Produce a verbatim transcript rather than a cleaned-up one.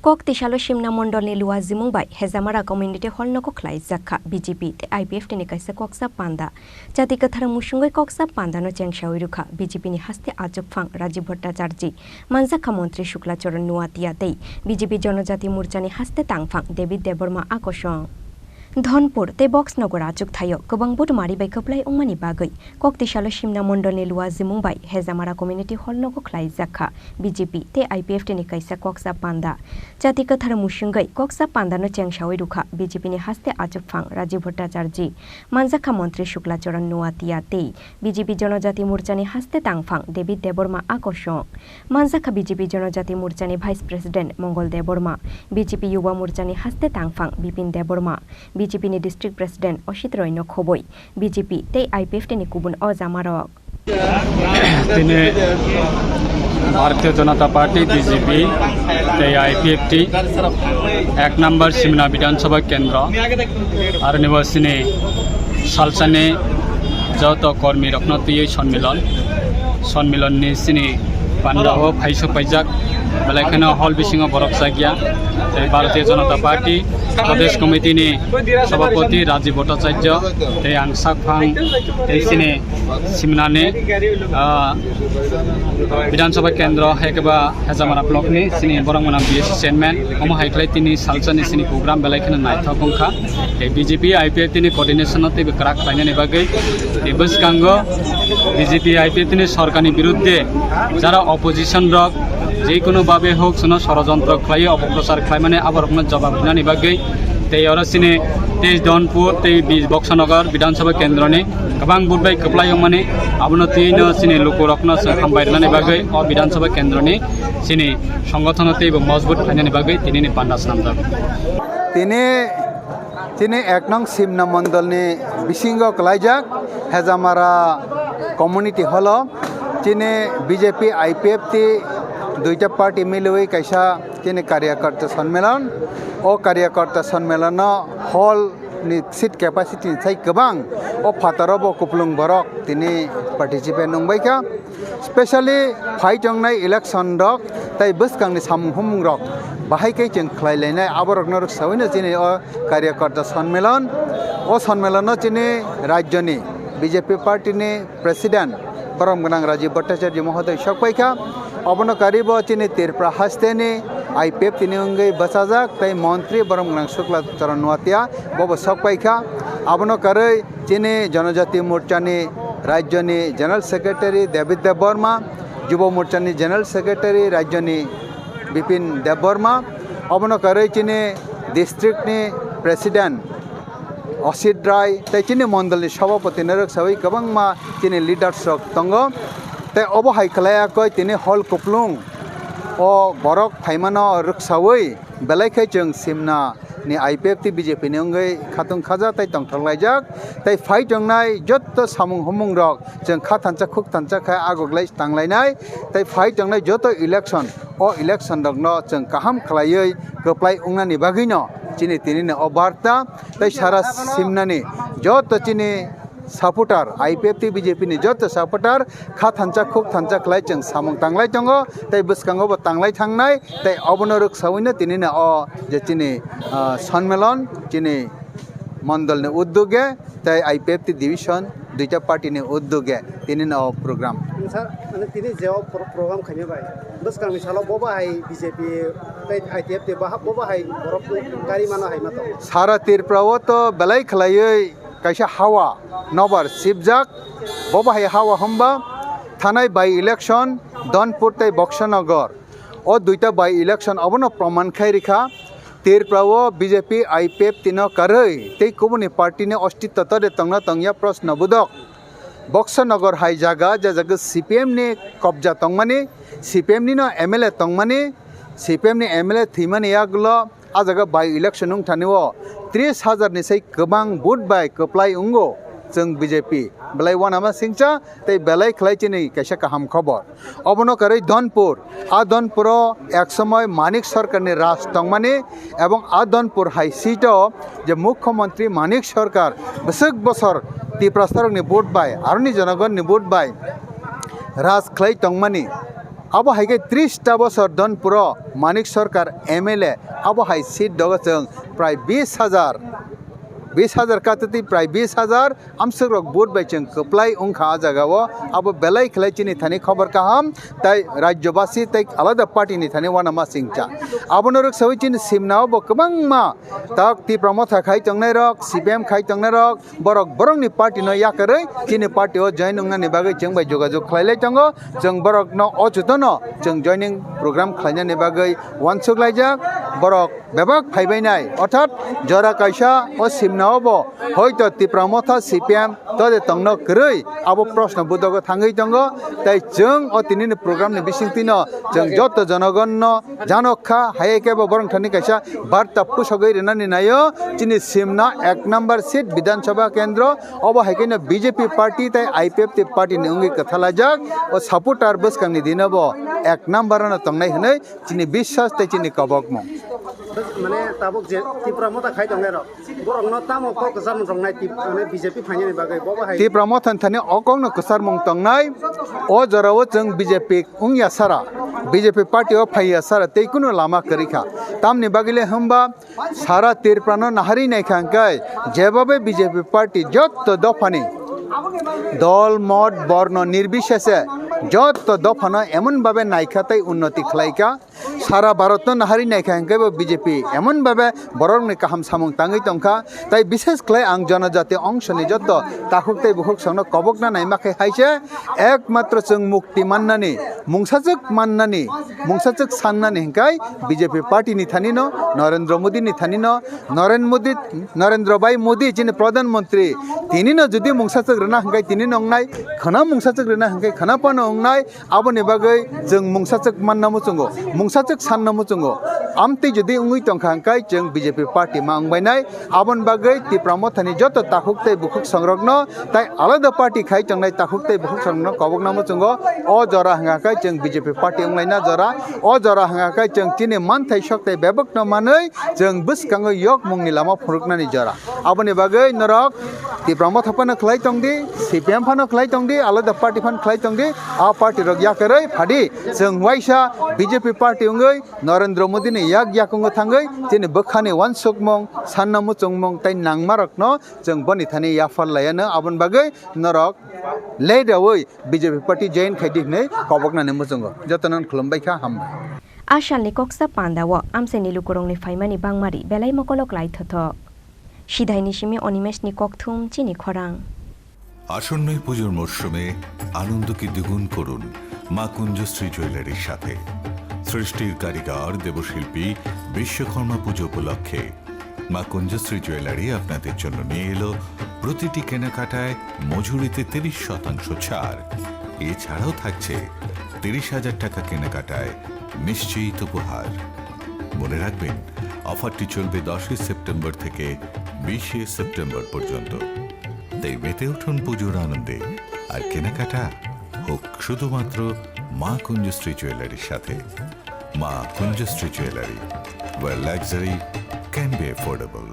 Kok tisalo Simna Mondolni Luwa Zimung bai Hejamara Community Hall nogo khlai jakha B J P tei I P F T ni kaisa koksa panda. Chati kwthar musungwi koksa pandano chengsawi rwkha B J P ni haste achukphang Rajiv Bhattacharjee, manjakha montri Shukla Charan Nuatia tei B J P Jonojati Morchani haste tangphang David Debbarma akosong. Dhonpur tei Boxnagar achuk thaio kwbang budumari bai kwplai wngmani bagwi kok tisalo Simna Mondolni Luwa Zimung bai Hejamara Community Hall nogo khlai jakha B J P tei I P F T ni kaisa koksa panda. Chati kwthar musungwi koksa pandano chengsawi rwkha B J P ni haste achukphang Rajiv Bhattacharjee, manjakha montri Shukla Charan Nuatia tei B J P Jonojati Morchani haste tangphang David Debbarma akosong. Manjakha B J P Jonojati Morchani Vice President Mongol Debbarma, B J P Yuba Morchani haste tangphang Bipin Debbarma, B J P ni District President Osit Roy no khoboi, B J P tei I P F T ni kubun o jamarok. Tini Bharatiya Janata Party, B J P tei I P F T ek number Simna Bidhan Sabha Kendra, aroni bo sini salsani joto kormi rokno twiwi sonmilon, sonmilon ni sini panda o phaiso paijak, belai kheno hall bisingo borok chakya. Tei Bharatiya Janata Party Pradesh Committee ni Sabhapati Rajiv Bhattacharya tei ang sakphang tei sini Simnani, ah, Bidhan Sabha Kendra hai khe ba Hejamara Block ni sini borok mwnam B S C Chairman, omo hai khlai tini salsani sini program belai kheno naithok wngkha. Tei B J P I P F T ni coordination no teibo kwrak khlainani bagwi tei bwskango B J P I P F T ni sorkarni birudde jara opposition rok jekunu babe hok sono sorojontro khlaiwi opoprochar khlaimani aborokno jobab rinani bagwi tei oro sini tei Dhonpur tei Bi-, Boxanagar Bidhan Sabha Kendroni kwbang vote bai kwplai wngmani abono twiwi no sini lukurokno chwng hambai rinani bagwi o Bidhan Sabha Kendroni sini songothono teibo mojbut khlainani bagwi tinini panda swnamjak. Tini Chini ek nong Simna Mondolni bisingo kwlaijak Hejamara Community Hall-o chini B J P I P F T duita party milwi kaisa chini Karyakarta Sonmelon. O Karyakarta Sonmelono hall ni seat capacity ni sai kwbang, o phataro bo kupulung borok tini participate wngbaikha. Specially phai tongnai election rok tei bwskangni samung humung rok bahai khe chwng khlai lainai, aborokno rwksawi no chini o Karyakarta Sonmelon. O Sonmelono chini rajyoni B J P party ni president borom gwnang Rajiv Bhattacharya mohoday sok paikha. Obono karwi bo chini Tripura hasteni I P F T ni wngwi bwchajak tei montri borom gwnang Shukla Charan Nuatia bobo sok paikha. Abono karwi chini Jonojati Morchani rajyoni General Secretary David Debbarma, Yubo Morchani General Secretary rajyoni Bipin Debbarma, obono karwi chini district ni president Osit Rai tei chini mondolni sabhapati no rwksawi kwbangma chini leaders rok tongo. Tei obo hai khlai yakwi tini hall kuplung o borok phaimano rwksawi belai khe chwng Simna ni I P F T B J P ni wngwi khatung khaja tei tongthok laijak tei phai tongnai jotto samung humung rok chwng kha thansa khuk thansa khe agoglai tanglainai tei phai tongnai joto election, o election rokno chwng kaham khlaiwi kwplai wngnani bagwino chini tinini o barta tei sara Simnani joto chini supporter, I P F T B J P ni joto supporter kha thansa khuk thansa khlai chwng samung tanglai tongo tei bwskango bo tanglai thangnai tei obono rwksawino tinini o je chini, ah, sonmelon chini mondolni uddoge tei I P F T division duita party ni uddoge tinini o program. Sir, mane tini je o pro-, program khaima bai bwskangni salo bo bahai B J P tei I P F T baha-, bo bahai borok kari mano hai ma tongo. Sara Tripura o to belai khlaiwi kaisa hawa nobar sibjak, bo bahai hawa hwnba thanai by election Dhonpur tei Boxanagar. O duita by election obono proman khai rikha, Tripura o B J P I P F T no karwi tei kubuni party ni ostitto tode tongna tongya proshno budok. Boxanagar hai jaga, je jaga C P M ni kobja tongmani, C P M ni no M L A tongmani, C P M ni M L A thwimani yagulo a jaga by election wng thani o tris hajar ni sai kwbang vote bai kwplai wngo chwng B J P. Belai uanama singcha tei belai khlai chini kaisa kaham khobor. Obono karwi Dhonpur, a Dhonpuro ek somoi Manik Sarkarni raj tongmani ebong a Dhonpur hai seat o je Mukhyamantri Manik Sarkar bwswk bosor Tiprasarokni vote bai, aroni jonogonni vote bai raj khlai tongmani, Abo hai khe tris ta bosor Donpuro Manik Sarkar M L A, abo hai seat dogo chwng prai bis hajar, bis hajar katwtwi prai bis hajar amswkrok vote bai chwng kwplai wngkha a jagao. Abo belai khlai chini thani khobor kaham, tai rajyobasi tai alada party ni thani uanama singcha. Abono rwksawi chini simnao bo kwbangma tak Tipra Motha khai tongnairok, C P M khai tongnairok, borok borokni party no yakarwi chini party o join wngnani bagwi chwng bai jogajog khlai lai tongo. Chwng borokno o jotono chwng joining program khlainani bagwi uansuk laijak. Borok bebak phaibainai, orthat jora kaisa o simnao bo hoito Tipra Motha C P M tode tongno kwrwi abo proshno budogo thangwi tongo. Tai chwng o tinini program ni bisingtwino chwng joto jonogonno janok kha, hai khe bo borok thani kaisa barta pusogwi rinani naio. Chini simna ek number seat Bidhan Sabha Kendro, obo hai khe no B J P party tai I P F T party ni wngwi kwthalajak. O supporter bwskangni dino bo ek number ano tongnai hwnwi chini biswas tei chini kobokmung. Mane tabuk je Tipra Motha khai tongnai rok, borokno tamo kok kwchar mung tongnai tip-, mane B J P phainani bagwi bobo hai. Tipra Motha thani o kokno kwchar mung tongnai, o jorao chwng B J P wngya sara, B J P party o phaiya sara tei kunu lama kwrwi kha. Tamni bagwi le hwnba sara Tripura no nahari naikha hwnkhe jebhabe B J P party jotto dophani dol, mot, borno nirbisheshe jotto dophano emon babe naikha tei unnoti khlaikha. Sara Bharat no nahari naikha hwnkhe bo B J P emon babe borokni kaham samung tangwi tongkha. Tai bishes khlai ang jonojati ongshoni jotto takhuk tei bukhuk songno kobokna naima khe hai se ekmatro chwng mukti mannani, mungsachwk mannani, mungsachwk sannani hwnkhe B J P party ni thani no, Narendra Modi ni thani no, Naren Modi, Narendra Bhai Modi chini Pradhan Mantri tini no jodi mungsachwk rwna hwnkhe tini no wngnai, khwna mungsachwk rwna hwnkhe khwna phano wngnai. Aboni bagwi chwng mungsachwk manna muchungo, mungsachwk sanna muchungo. Amtwi jodi wngwi tongkha hwnkhe chwng B J P party ma wngbainai. Aboni bagwi Tipra Mothani joto takhuk tei bukhuk songrokno tai alada party khai tongnai takhuk tei bukhuk songrokno kobokna muchungo. O jora hwnkha khe chwng B J P party wnglaina jora. O jora hwnkha khe chwng chini manthai sok tei bebakno manwi chwng bwskango yokmungni lama phunuknani jora. Aboni bagwi norok Tipra Motha phano khlai tongdi, C P M phano khlai tongdi, alada party phano khlai tongdi, a party rok yakarwi phadi. Chwng waisa B J P party wngwi Narendra Modi ni yak yakungo thangwi chini bwkhani uansukmung, sanna muchungmung tei nangmarokno chwng boni thani yaphar laiano. Aboni bagwi norok late rawi B J P party join khaidi hwnwi koboknani muchungo. Jotono khulumbai kha, hambai. A salni koksa pandao amchaini lukurokni phaimani bangmari belai mokolo klai thothok. Sidhaini simi Animeshni kokthum chini khorang. আসন্ন এই পুজোর মরশুমে আনন্দকে দ্বিগুণ করুন মা কুঞ্জশ্রী জুয়েলারির সাথে। সৃষ্টির কারিগর দেবশিল্পী বিশ্বকর্মা পুজো উপলক্ষে মা কুঞ্জশ্রী জুয়েলারি আপনাদের জন্য নিয়ে এলো প্রতিটি কেনাকাটায় মজুরিতে তিরিশ শতাংশ ছাড়। এছাড়াও থাকছে তিরিশ হাজার টাকা কেনাকাটায় নিশ্চিত উপহার। মনে রাখবেন, অফারটি চলবে দশই সেপ্টেম্বর থেকে বিশে সেপ্টেম্বর পর্যন্ত। তাই মেতে উঠুন পুজোর আনন্দে, আর কেনাকাটা হোক শুধুমাত্র মা কুঞ্জশ্রী জুয়েলারির সাথে। মা কুঞ্জশ্রী jewellery, where luxury can be affordable.